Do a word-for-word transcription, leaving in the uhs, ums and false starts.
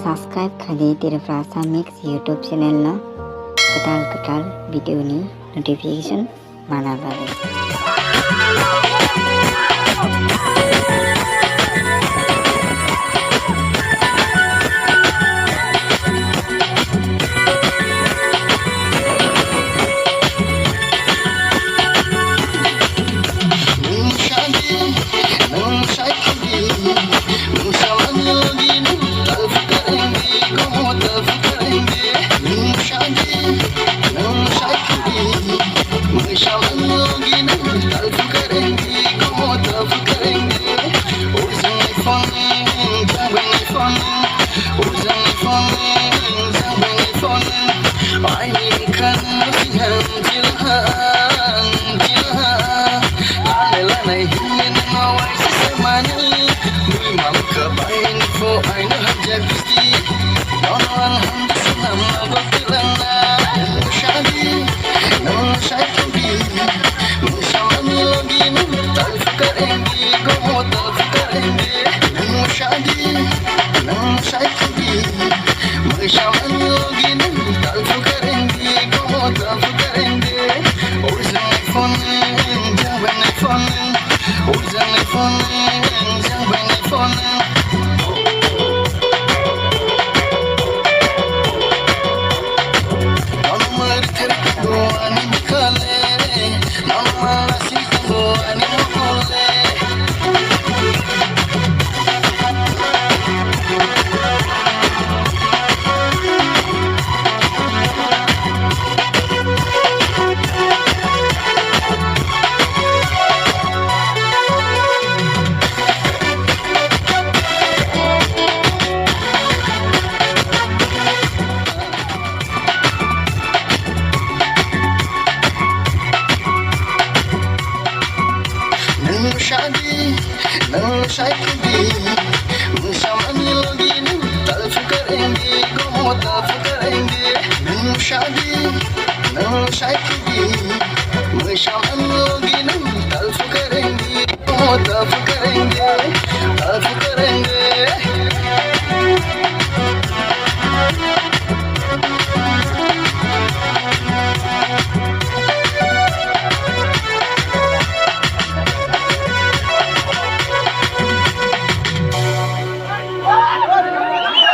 Subscribe khaidi Tripura Assamese YouTube channel no, kwtal kwtal video ni notification mana bagwi. Nwng shadi, nwng shaikdi, nwng samani logi nwng tal fukar engdi, gomo tal fukar engdi. Nwng shadi, nwng shaikdi, nwng samani